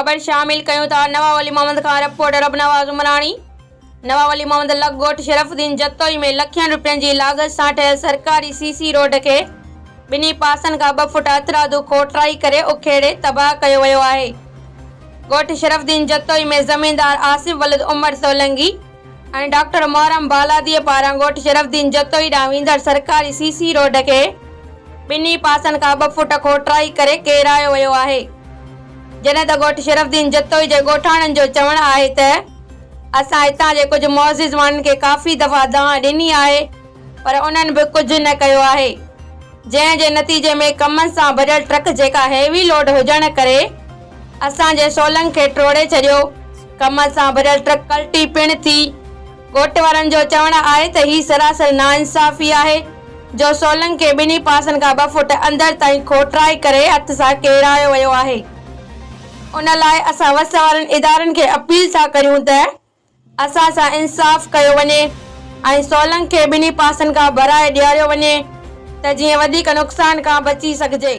خبر شامل ڪيون ٿا نواب ولي محمد کان رپورٽر ربنواز عمراڻي نواب ولي محمد لڳ ڳوٺ شرف الدين جتوئي ۾ لکين روپين جي لاڳت سان ٺهيل سرڪاري سي سي روڊ کي ٻنهي پاسن کان ٻه فوٽ هٿرادو کوٽرائي ڪري اکيڙي تباهه ڪيو ويو آهي. ڳوٺ شرف الدين جتوئي ۾ زميندار آصف ولد عمر سولنگي ۽ ڊاڪٽر محرم بالاديء پاران ڳوٺ شرف الدين جتوئي ڏانهن ويندڙ سرڪاري سي سي روڊ کي ٻنهي پاسن کان ٻه فوٽ کوٽرائي ڪري ڪيرايو ويو آهي. جڏهن ته ڳوٺ شرف الدين جتوئي جي ڳوٺاڻن جو چوڻ آهي ته اسان هتان جي ڪجهه معزز ماڻهن کي ڪافي دفعا دانهن ڏني آهي پر انهن به ڪجهه نه ڪيو آهي جنهن جي نتيجي ۾ ڪمن سان ڀريل ٽرڪ جيڪا هيوي لوڊ هجڻ ڪري اسان جي سولنگ کي ٽوڙي ڇڏيو ڪمن سان ڀريل ٽرڪ ڪلٽي پڻ ٿي ڳوٺ وارن جو چوڻ آهي ته هي سراسر ناانصافي آهي جو سولنگ کي ٻنهي پاسن کان ٻه فوٽ اندر تائين کوٽرائي ڪري هٿ سان ڪيرايو ويو آهي. ان لاء اسان وس وارن ادارن کي اپيل ٿا ڪريون ته اسان سان انصاف ڪيو وڃي ۽ سولنگ کي ٻنهي پاسن کان ڀرائي ڏياريو وڃي ته جيئن وڌيڪ نقصان کان بچي سگهجي.